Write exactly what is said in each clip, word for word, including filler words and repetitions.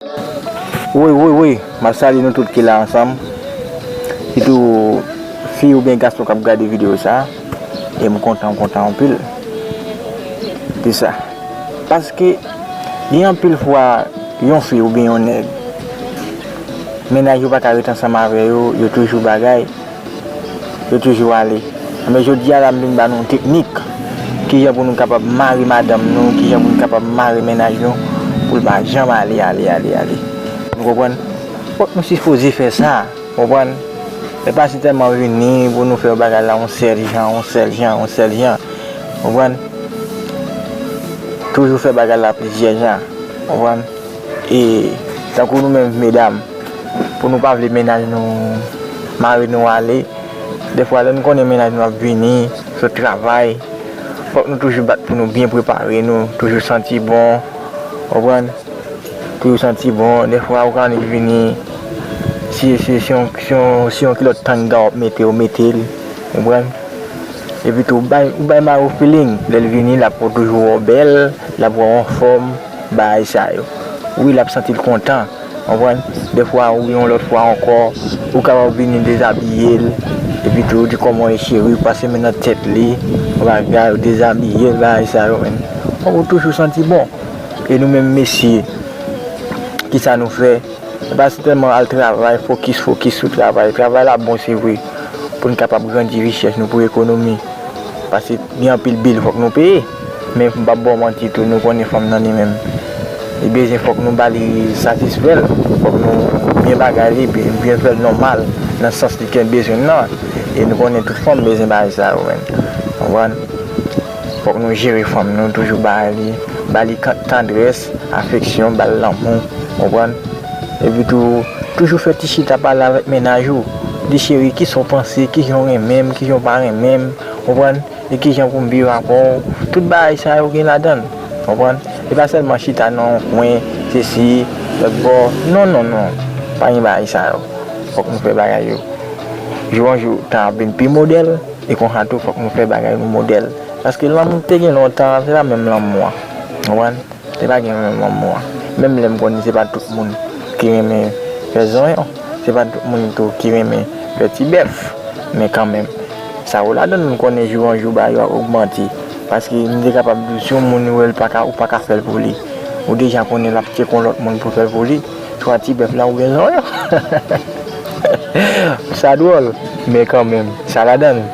Woy, woy, woy, m ap salye nou tout ki la ansanm. Sitou fi oubyen gason k ap gade videyo sa. E m kontan, m kontan anpil de sa. Paske gen anpil fwa yon fi oubyen yon nèg, mennaj yo pa ka ret ansanm avè yo, yo toujou bagay, yo toujou ale. Men jodi a la, m vin ba nou yon teknik kijan pou nou kapab mare madanm nou, kijan pou nou kapab mare mennaj nou pou l pa janm ale, ale, ale, ale. Nou konprann? Fòk nou sipoze fè sa, konprann? E pa sitèlman vini pou nou fè bagay la yon sèl jan, yon sèl jan, yon sèl jan. Konprann? Toujou fè bagay la plizyè jan. Konprann? E tankou nou menm medam, pou nou pa vle mennaj nou mare nou ale, dèfwa lè nou konnen mennaj nou ap vini sot travay, fòk nou toujou bat pou nou byen prepare nou, toujou santi bon, konprann? Toujou santi bon, dèfwa ou ka annik vini, si, si, si yon, si yon, si yon kilòt tanga w ap mete, ou mete l, konprann? Epi tou, ou bay, ou bay mari w feeling, lè l vini, l ap toujou wè w bèl, l ap wè w anfòm, bagay sa yo. Wi, l ap santi l kontan, konprann? Dèfwa, oubyen yon lòt fwa ankò, ou kapab vini dezabiye l, epi tou, ou di, "Kòman w ye, cheri?" Ou pase men nan tèt li, bagay, ou dezabiye l, bagay sa yo, men. Fòk ou toujou santi bon. E nou menm mesye, kisa nou fè? Se pa sitèlman al travay, fokis, fokis sou travay. Travay la bon, se vre, pou n kapab grandi richès nou, pou ekonomi. Paske gen anpil bil fòk nou peye. Men m p ap ba w manti tou, nou konnen fanm nan li menm, li bezwen fòk nou ba li satisfè l. Fòk nou byen bagay li, byen, byen fè l nòmal, nan sans li gen bezwen l nan. E nou konnen tout fanm bezwen bagay sa yo, men. Konprann? Fòk nou jere fanm nou, toujou ba li, ba li kan-, tandrès, afeksyon, ba l lanmou, konprann? Epi tou, toujou fè ti chita pale avèk mennaj ou. Di, "Cheri, kisa w panse, kijan w renmen m, kijan w pa renmen m," konprann? E kijan pou m viv avè w? Tout bagay sa yo gen ladan l, konprann? E pa sèlman chita nan yon kwen, sesi, lòt bò. Non, non, non. Pa gen bagay sa yo. Fòk nou fè bagay yo. Jou an jou, tan ap vin pi modèl, e konsa tou, fòk nou fè bagay nou modèl. Paske lanmou ki te gen lontan an, se pa menm lanmou an. Konprann? Se pa gen menm lanmou an. Menm lè m konnen se pa tout moun ki renmen fè zonyon, se pa tout moun tou ki renmen fè ti bèf, men kanmenm, sa yo ladan l, m konnen jou an jou bagay yo ap ogmante. Paske m te kapab di w, si yon moun ou wè l pa ka, ou pa ka fè l pou li, ou deja konnen l ap tcheke yon lòt moun pou fè l pou li, swa ti bèf la oubyen zonyon. Sa dwòl, men kanmenm, sa ladan l.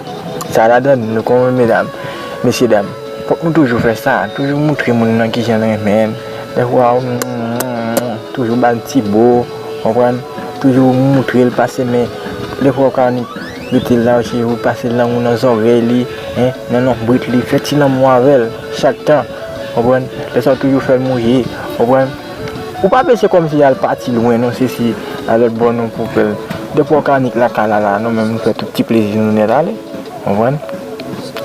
Sa ladan l, nou konprann, medam, mesye dam. Fòk nou toujou fè sa, toujou moutre moun nan kijan n renmen l. Dèfwa, toujou ba l ti bo, konprann? Toujou moutre l, pase men. Dèfwa, ou ka annik rete la, ou pase lanmou nan zòrèy li, en, nan lonbrit li, fè ti lanmou avè l, chak tan, konprann? Lè sa, w toujou fè l mouye, konprann? Ou pa bezwen kòmsi al pati lwen, non, sesi, a lòt bò, non, pou fè l. Dèfwa, ou ka annik lakay la, la, nou menm, nou fè tout ti plezi nou nèt ale. Konprann?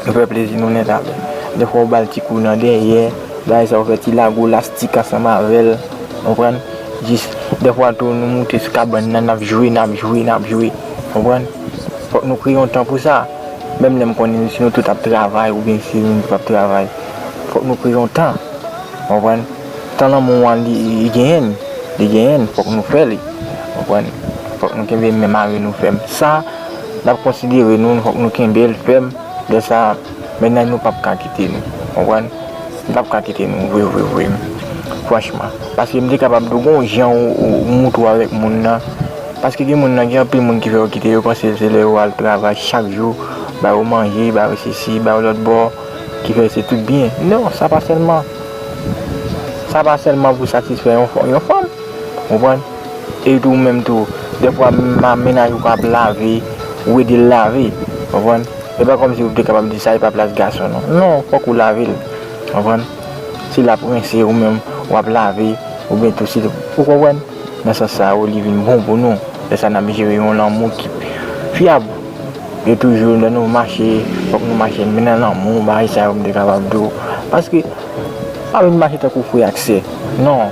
Nou fè plezi nou nèt avè l. Dèfwa ou ba l ti kou nan dèyè, bagay sa ou fè ti lago lastik ansanm avè l. Konprann? Jis dèfwa tou nou moute sou kabann nan, n ap jwe, n ap jwe, n ap jwe. Konprann? Fòk nou kreye yon tan pou sa. Menm lè m konnen si nou tout ap travay oubyen si nou tout ap travay, fòk nou kreye yon tan. Konprann? Tan lanmou an li, li genyen, li genyen, fòk nou fè li. Konprann? Fòk nou kenbe men mari nou fèm. Sa, n ap konsidere nou, fòk nou kenbe l fèm. Lè sa, mennaj nou p ap ka kite nou. Konprann? Li p ap ka kite nou, vre, vre, vre. Franchman. Paske m te kapab di w gon jan ou, ou, ou moutre w avèk moun nan. Paske gen moun nan, gen anpil moun ki fè yo kite, yo panse se lè yo al travay chak jou, ba yo manje, ba yo sesi, ba yo lòt bò, ki fè se tout byen. Non, sa pa sèlman, sa pa sèlman pou satisfè yon, yon fanm. Konprann? E tou ou menm tou, dèfwa ma-, mennaj ou ka ap lave, ou ede l lave. Konprann? E pa kòmsi ou te kapab di sa e pa plas gason non. Non, fòk ou lave l. Konprann? Si l ap rense ou menm, w ap lave, oubyen tou si, ou konprann? Nan sans sa yo, li vin bon pou nou. Lè sa n ap jere yon lanmou ki fyab. E toujou, lè nou mache, fòk nou mache men nan lanmou, bagay sa yo m te kapab di w. Paske, pa vin mache tankou frè ak sè. Non.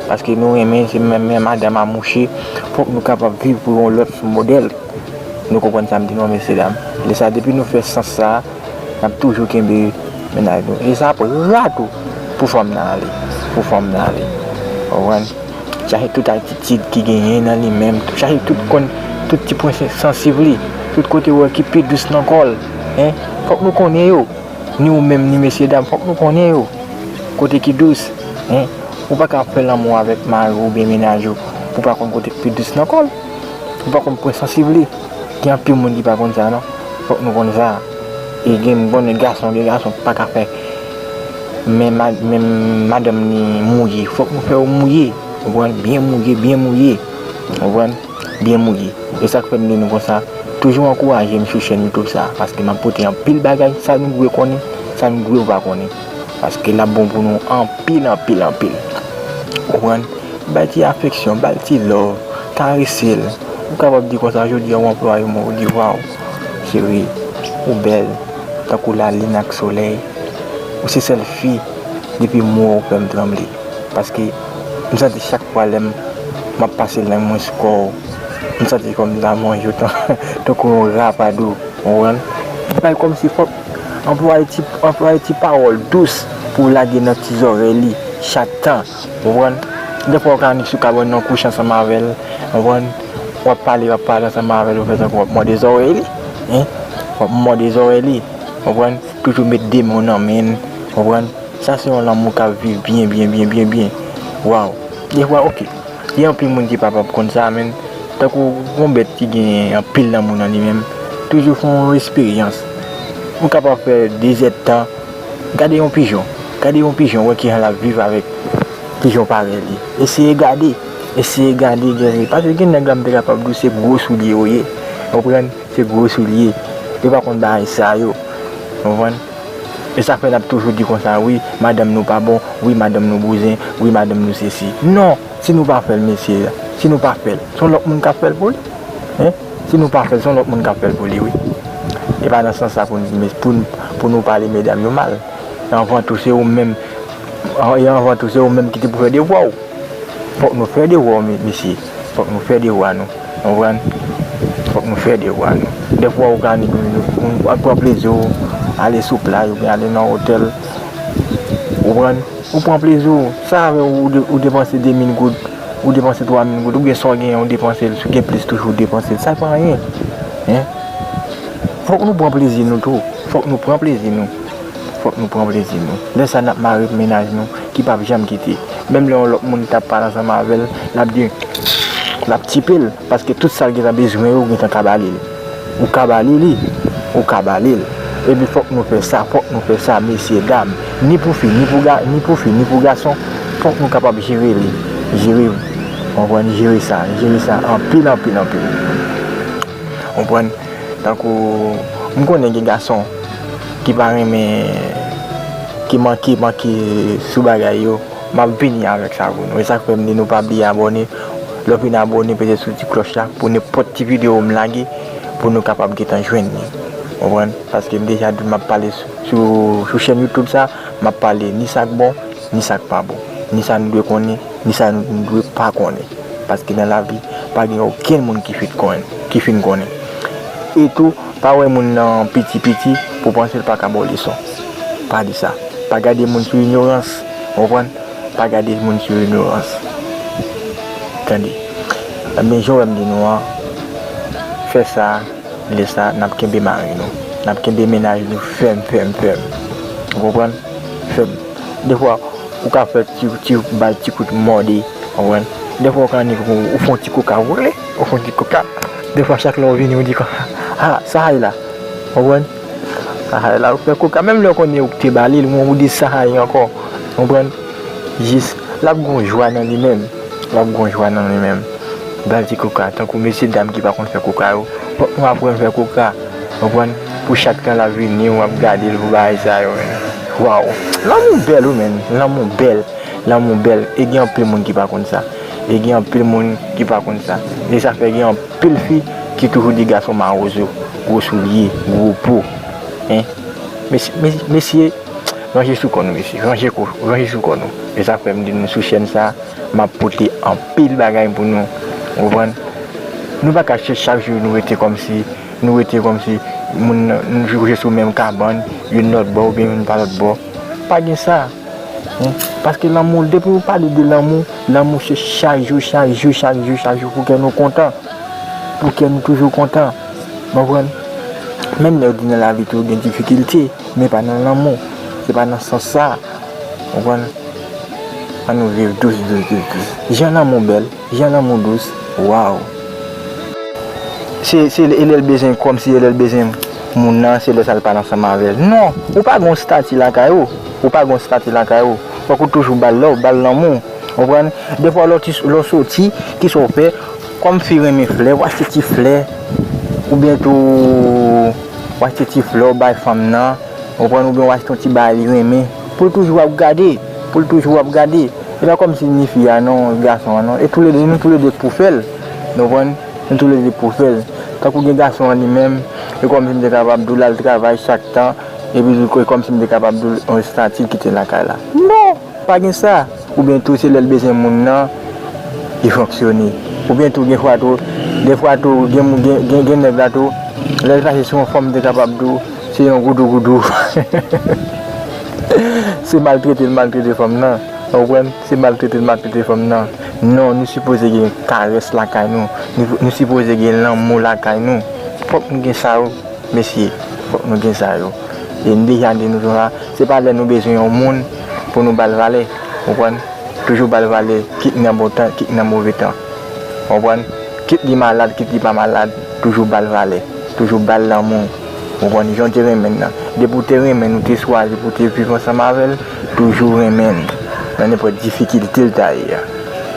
Paske nou renmen, se menm, menm madanm a mouche, fòk nou kapab viv pou yon lòt modèl. Nou konprann sa m di nou an, mesye dam? Lè sa, depi nou fè sans sa, n ap toujou kenbe mennaj nou. E sa ap ra tou pou fanm nan ale. Pou fanm nan ale. Konprann? chache tout atitid ki genyen nan li menm, chache tout konn tout ti pwen sen- sansib li, tout kote ou wè ki pi dous nan kò l, en, fòk nou konnen yo, ni ou menm, ni mesye dam, fòk nou konnen yo, kote ki dous, en, ou pa ka ap fè lanmou avèk mari w oubyen mennaj ou, pou w pa konn kote k pi dous nan kò l, ou pa konn pwen sansib li, gen anpil moun ki pa konn sa non, fòk nou konn sa, e gen, m konnen gason, gen gason ki pa ka fè, men ma- men madanm ni mouye, fòk nou fè yo mouye, ou konprann, byen mouye, byen mouye, ou konprann, byen mouye, e sa k fè m di nou konsa, toujou ankouraje m sou chèn YouTube sa, paske m ap pote anpil bagay, sa nou dwe konnen, sa nou dwe pa konnen, paske l ap bon pou nou anpil, anpil, anpil, ou konprann, bay ti afeksyon, ba l ti love, karese l, ou kapab di konsa jodi a ou anplwaye m, ou di waw, cheri, ou bèl, tankou lalin ak solèy, ou se sèl fi, depi m wè w ou fè m tranble, paske m santi chak fwa lè m m ap pase lang mwen sou kò w, m santi kòm m ta manje w tan- tankou yon rapadou, ou konprann? Bay kòmsi fòk anplwaye ti, anplwaye ti pawòl dous pou w lage nan ti zòrèy li chak tan, ou konprann? Dèfwa w ka annik sou kabann nan kouche ansanm avè l, ou konprann? W ap pale, w ap pale ansanm avè l, ou fè tankou w ap mòde zòrèy li, en, w ap mòde zòrèy li, ou konprann? Toujou met de men w nan men l, ou konprann? Sa se yon lanmou k ap viv byen, byen, byen, byen, byen. Waw. Dèfwa, oke. Gen anpil moun ki pa p ap konn sa, men tankou yon bèt ki gen anpil lanmou nan li menm, toujou fè yon esperyans. Ou kapab fè de zèdtan, gade yon pijon. Gade yon pijon, wè kijan l ap viv avèk pijon parèy li. Eseye gade. Eseye gade, gade. Paske gen nèg la m te kapab di w se gwo soulye yo ye. Ou konprann? Se gwo soulye. Yo pa konn bagay sa yo. Ou konprann? E sa fè n ap toujou di konsa, wi, madanm nou pa bon, wi, madanm nou bouzen, wi, madanm nou sesi. Non, si nou pa fè l, mesye, si nou pa fè l, se yon lòt moun k ap fè l pou li. En? Si nou pa fè l, se yon lòt moun k ap fè l pou li, wi. E pa nan sans sa pou n, pou n, pou nou pale medam yo mal. E anvan tou, se ou menm, e anvan tou, se ou menm ki te pou fè devwa w. Fòk nou fè devwa, mi- mesye. Fòk nou fè devwa nou. Ou konprann? Fòk nou fè devwa nou. Dèfwa, ou ka annik, ou, ou pran plezi w, ale sou plaj oubyen ale nan otèl. Ou konprann? Ou pran plezi w. Sa avè w, ou de- ou depanse de mil goud, ou depanse twa mil goud, oubyen sa w genyen, ou depanse l, si w gen plis toujou, ou depanse l. Sa pa anyen. En? Fòk nou pran plezi nou tou. Fòk nou pran plezi nou. Fòk nou pran plezi nou. Lè sa n ap mare mennaj nou ki p ap janm kite. Menm lè yon lòt moun t ap pale ansanm avè l, l ap di, l ap tipe l, paske tout sa l gentan bezwen yo, ou gentan ka ba li l. Ou ka ba li li, ou ka ba li l. Epi fòk nou fè sa, fòk nou fè sa, mesye, dam. Ni pou fi, ni pou ga- ni pou fi, ni pou gason, fòk nou kapab jere li. Jere, konprann, jere sa, jere sa anpil, anpil, anpil. Konprann? Tankou, m konnen gen gason ki pa renmen, ki manke, manke sou bagay yo, m ap vini avèk sa pou nou. E sa k fè m di nou pa bliye abòne. Lè w fin abòne, peze sou ti klòch la pou nenpòt ti videyo m lage, pou nou kapab gentan jwenn li. Konprann? Paske m deja di w m ap pale sou, sou, sou chèn YouTube sa, m ap pale ni sa k bon, ni sa k pa bon, ni sa nou dwe konnen, ni sa nou dwe pa konnen. Paske nan lavi, pa gen okenn moun ki fin konnen, ki fin konnen. E tou, pa wè moun nan piti piti pou panse l pa ka ba w leson. Pa di sa. Pa gade moun sou inyorans, ou konprann? Pa gade moun sou inyorans. Tande. Ebyen, jan w wè m di nou an, fè sa, lè sa, n ap kenbe mari nou. N ap kenbe mennaj nou fèm, fèm, fèm. Ou konprann? Fèm. Defwa, ou ka fè ti, ti, bay ti kout mòde, konprann? Defwa, ou ka annik, ou, ou fè yon ti koka, ou, ou fè yon ti koka. Defwa, chak lè ou vini, ou di konsa, "Ah, sa a la." Konprann? Sa a la, ou fè koka. Menm lè ou konnen ou te ba li l, ou di sa a ankò. Konprann? Jis, l ap gon jwa nan li menm. L ap gon jwa nan li menm. Ba l ti koka, tankou mesye dam ki pa konn fè koka yo. Fòk nou aprann fè koka. Konprann? Pou chak tan l ap vini, w ap gade l pou bagay sa yo, men. Waw! Lanmou bèl, wi, men. Lanmou bèl. Lanmou bèl. E gen anpil moun ki pa konn sa. E gen anpil moun ki pa konn sa. E sa fè gen anpil fi ki toujou di gason mawozo, gwo soulye, gwo po. Hein? Mesye, mesye, mesye, ranje sou kò nou, mesye. Ranje kò, ranje sou kò nou. E sa fè m di nou sou chèn sa, m ap pote anpil bagay pou nou. Ou konprann? Nou pa ka ch- chak jou nou rete kòmsi, nou rete kòmsi moun nan, nou rete sou menm kabann, youn lòt bò oubyen youn pa lòt bò. Pa gen sa. Hein? Paske lanmou, depi ou pale de lanmou, lanmou se chak jou, chak jou, chak jou, chak jou, pou kè nou kontan. Pou kè nou toujou kontan. Konprann? Menm lè ou di nan lavi tou, gen difikilte, men pa nan lanmou. Se pa nan sans sa. Konprann? Ann nou viv dous, dous, dous, dous. Jan lanmou bèl, jan lanmou dous, waw. Se, se, e lè l bezwen, kòmsi e lè l bezwen moun nan, se lè sa l pale ansanm avè l. Non, ou pa gen yon estati lakay ou. Ou pa gen yon estati lakay ou. Fòk ou toujou ba l love, ba l lanmou. Konprann? Defwa lè w ti, lè w soti, kisa w fè? Kòm fi renmen flè, w achte ti flè. Oubyen tou, w achte ti flè, w bay fanm nan. Konprann? Oubyen w achte yon ti bagay li renmen. Pou l toujou ap gade. Pou l toujou ap gade. E pa kòmsi ni fi a non, gason an non. E toulede, nou toulede k pou fè l. Konprann? Nou toulede k pou fè l. Tankou gen gason an li menm, e kòmsi m te kapab di w l al travay chak tan, epi e kòmsi m te kapab di w yon estati l kite lakay la. Non! Pa gen sa. Oubyen tou se lè l bezwen moun nan, li fonksyone. Oubyen tou gen fwa tou, gen fwa tou, gen, gen, gen, gen nèg la tou, lè l fache sou yon fanm, m te kapab di w, se yon goudougoudou. Se maltrete l maltrete fanm nan. Ou konprann? Se maltrete l maltrete fanm nan. Non, nou sipoze gen karès lakay nou. Nou, nou sipoze gen lanmou lakay nou. Fòk nou gen sa yo. Mesye, fòk nou gen sa yo. E m deja di nou sa, se pa lè nou bezwen yon moun pou nou ba l valè. Konprann? Toujou ba l valè, kit nan bon tan, kit nan move tan. Konprann? Kit li malad, kit li pa malad, toujou ba l valè. Toujou ba l lanmou. Konprann? Jan w te renmen l nan. Depi w te renmen l, ou te chwazi pou w te viv ansanm avè l, toujou renmen l. Nan nenpòt difikilte l ta ye a.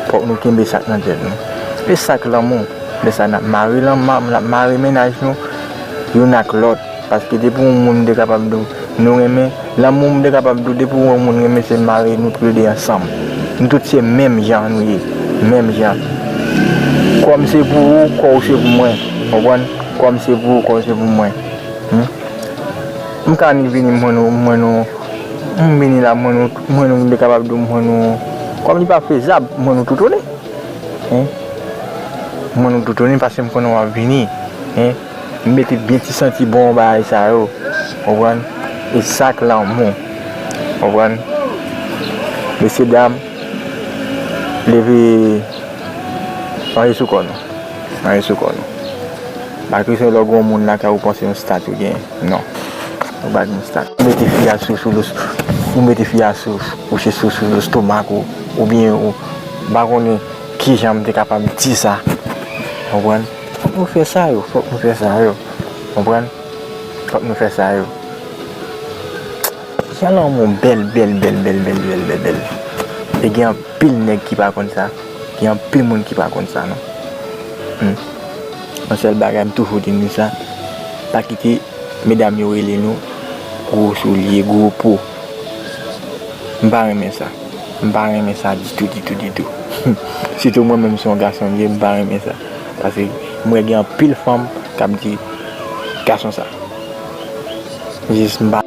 Fòk nou kenbe sa k nan tèt nou. E sa k lanmou? Lè sa n ap mare lanmou, n ap mare mennaj nou youn ak lòt. Paske depi yon moun m te kapab di w nou renmen, lanmou m te kapab di w, depi yon moun renmen se mare nou toulede ansanm. Nou tout se menm jan nou ye, menm jan. Kò m se pou ou, kò w se pou mwen. Konprann? Kò m se pou ou, kò w se pou mwen. Hmm? M ka annik vini, m jwenn ou, m jwenn ou, m vini la, m jwenn ou, m jwenn ou, m te kapab di w, m jwenn ou, kòm li pa fezab, m jwenn ou toutouni. Hein? M jwenn ou toutouni paske m konnen w ap vini. Hein? M mete byen ti santi bon bagay sa yo. Konprann? E sa k lanmou. Konprann? Mesye dam, leve, mare sou kò nou. Mare sou kò nou. Pa kesyon lè w gen yon moun lakay ou panse yon stat ou gen. Non. Ou pa gen stat. Ou mete fi a sou, sou, sou, ou mete fi a sou, kouche sou, sou lestomak ou, oubyen ou, m pa konnen kijan m te kapab di sa. Konprann? Fòk nou fè sa yo, fòk nou fè sa yo. Konprann? Fòk nou fè sa yo. Jan lanmou bèl, bèl, bèl, bèl, bèl, bèl, bèl, bèl. E gen anpil nèg ki pa konn sa. Gen anpil moun ki pa konn sa, non. Hmm. Yon sèl bagay, m toujou di nou sa. Pa kite medam yo rele nou gwo soulye, gwo po. M pa renmen sa. M pa renmen sa ditou, ditou, ditou. Sitou mwen menm, se yon gason m ye, m pa renmen sa. Paske m wè gen anpil fanm k ap di gason sa. Jis m pa.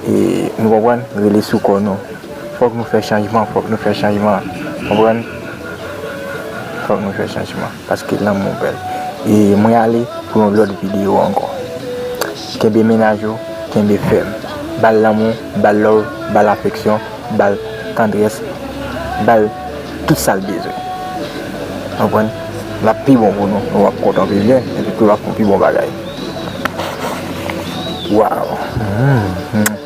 E, nou konprann? Rele sou kò nou. Fòk nou fè chanjman, fòk nou fè chanjman. Konprann? Fòk nou fè chanjman. Paske lanmou bèl. E mwen ale pou yon lòt videyo ankò. Kenbe mennaj ou, kenbe fèm. Ba l lanmou, ba l love, ba l afeksyon, ba l tandrès, ba l tout sa l bezwen. Konprann? L ap pi bon pou nou. Nou ap kontan pi byen, epi tou l ap fè pi bon bagay. Waw. Hmm, hmm.